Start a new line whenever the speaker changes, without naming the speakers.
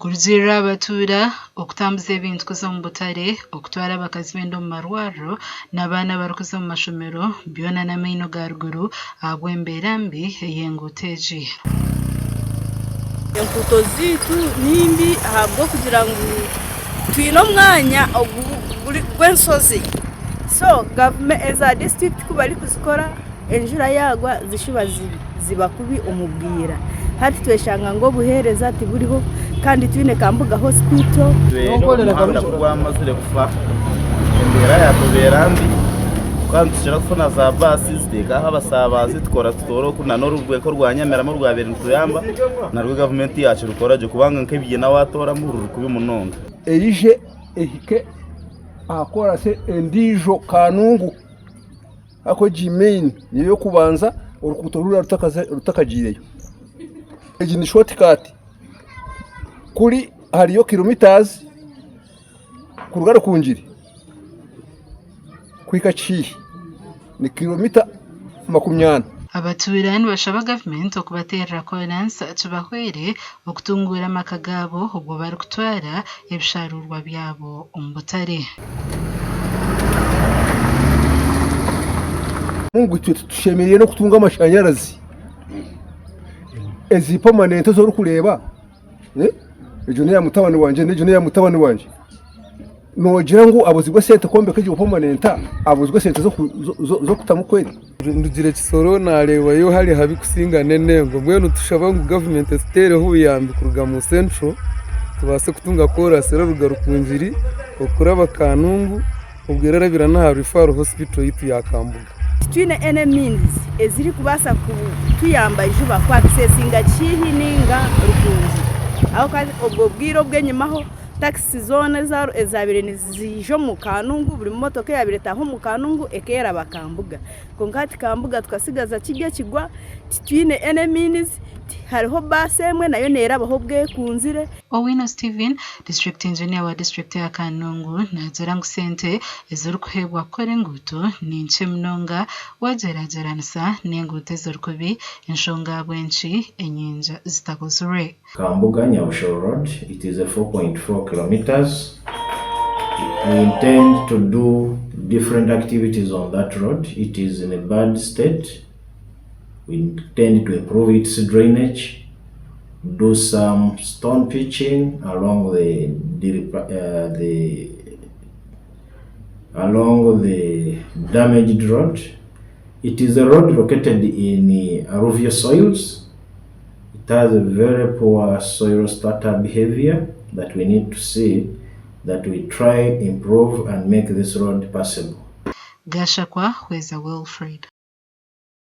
Kurugiirira aha batuura, okutambuza ebintu kuza omu butare, okutwara abakazi b'enda omu marwariro n'abaana abarikuza omu mashomero byona n'amaino ga ruguru ahabw'embeera mbi ey'enguuto egi.
Enguuto zaitu nimbi ahabw'okugira ngu twine omwanya gw'enshozi so eza disiturikiti ku barikuzikora enjura yaagwa zishuba ziba kubi omu bwira. Hati tweshanga ngu obuheereza tiburiho kandi twine Kambuga Hospital.
Omuhanda ku gwamazire kufa embeera yatubeera mbi tukaba nitukira kufuna za baasi ziteeka aho abasaabazi tukora tutoora oku na n'orugweko orwa Nyamirama orwabaire nirutuyamba narwo gavumenti yaakirukora gye kubanga nk'ebiina waatooramu ruri kubi munonga.
Eije ehike aha koorasi endiijo Kanungu. Ahabw'okuba egi main niyo y'okubanza oruguuto ruriya rutakagiireyo. Egi ni short cut kuri hariyo kilometres kuruga Rukungiri kuhika Kihihi ni kilomita 40.
Abatuura nibashaba gavumenti okubateerera koransi kibahwere okutunguura amaka gaabo obwo barikutwara ebisharuurwa byabo omu butare.
Ngu itwe titushemereire n'okutunga amashanyarazi. Ezi permanent ezi orikureeba, egyo n'eya mutabani wangye n'egyo n'eya mutabani wangye. Noogira ngu abuzirwe esente kwombeka egyo permanent, abuzirwe esente z'okutamu kweri?
Ndugire Kisoro naareebayo hari habi kusinga n'enengo mbwenu nitushaba ngu gavumenti etuteereho obuyambi kuruga mu central tubaase kutunga koorasi eraruga Rukungiri okuraba Kanungu obwo erarabira n'aha referral hospital yaitu ya Kambuga.
Titwine any means ezirikubaasa kutuyamba juba ku accessinga Kihihi ninga Rukungiri ahabw'okuba obwo bwire obw'enyimaho takisi zoona ezaabaire niziija omu Kanungu buri motoka eyaabaire etaaha omu Kanungu ekeeraba Kambuga. Kwonka hati Kambuga tukatsigaza kiri ekigwa, titwine any means, hariho baasi emwe nayo neerabaho obwekunzire.
Owino Steven, District Engineer wa disiturikiti ya Kanungu naagira ngu sente ezirikuheebwa kukora enguuto ni nkye munonga wagyeragyeranisa n'enguuto ezirikubi enshonga ahabw'enki enyingi zitakozirwe.
Kambuga Nyabushoro road it is a 4.4 kilometres we intend to do different activities on that road it is in a bad state we intend to improve its drainage do some stone pitching along the the along the damaged road it is a road located in alluvial soils It has a very poor soil starter behavior that we need to see that we try improve and make this road passable.
Gashakwa Hweza Wilfred.